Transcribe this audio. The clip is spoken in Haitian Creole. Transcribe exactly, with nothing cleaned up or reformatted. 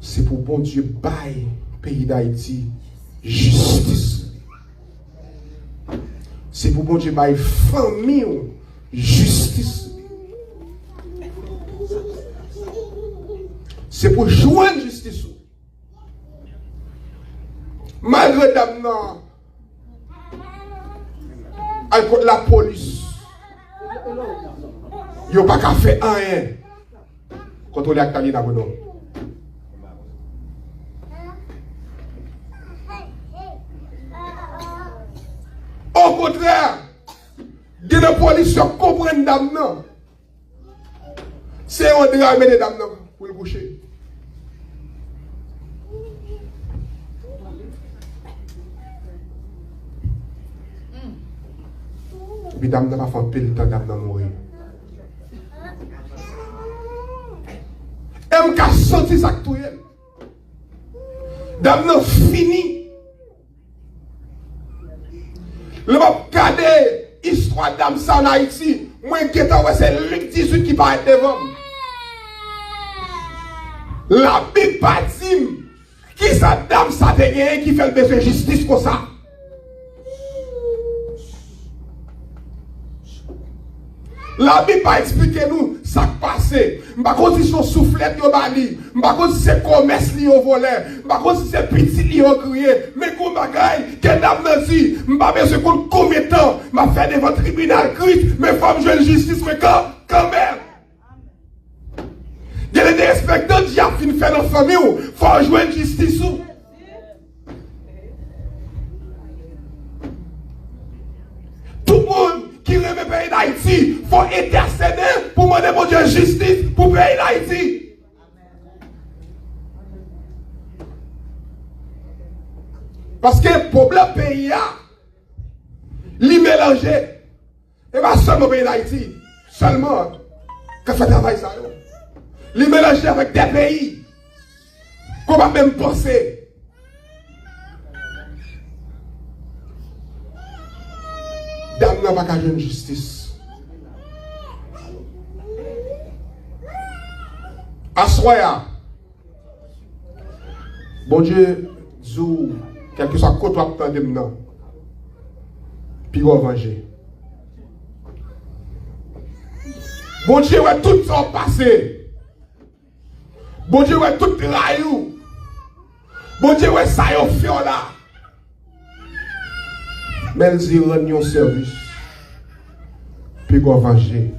Se pou Bondye bay peyi Dayiti jistis. Se pou Bondye bay fanmi w jistis. Se pou jwenn jistis ou. Malgre dam nan al kot lapolis, yo pa ka fè anyen. Kontwole ak Talina Bono. Okontrè, gen de polis yo konprann dam nan. Se yon dra yo mete dam nan pou l kouche. Epi dam nan pa fè anpil tan, dam nan mouri. E m ka santi sa k touye l. Dam nan fini. Lè m ap gade istwa dam sa ann Ayiti, mwen gentan wè se Lik dizuit ki parèt devan m. Labib pa di m kisa dam sa te genyen ki fè l bezwen jistis konsa. Labib pa eksplike nou sa k pase. M pa konn si se yon souflèt yo ba li. M pa konn si se komès li yo vòlè. M pa konn si se pitit li yo griye. Men gon bagay ke dam nan di, m pa bezwen konn konbyen tan m ap fè devan tribinal Kris, men fò m jwenn jistis mwen kan, kanmenm. Gen de derespektan dyab fin fè nan fanmi w, fò w jwenn jistis ou. Tout moun ki renmen peyi Dayiti, fò entèsede pou mande Bondye jistis pou peyi Dayiti. Paske pwoblèm peyi a, li melanje. E pa sèlman peyi Dayiti, sèlman k ap fè travay sa yo. Li melanje avèk de peyi ke w pa menm panse. Dam nan pa ka jwenn jistis. Aswè a, Bondye di w, kèlkeswa kote w ap tande m nan, piga w vanje. Bondye wè tout sa w ap pase. Bondye wè tout tray ou. Bondye wè sa yo fè w la. Men l di, rann yon sèvis, piga w vanje.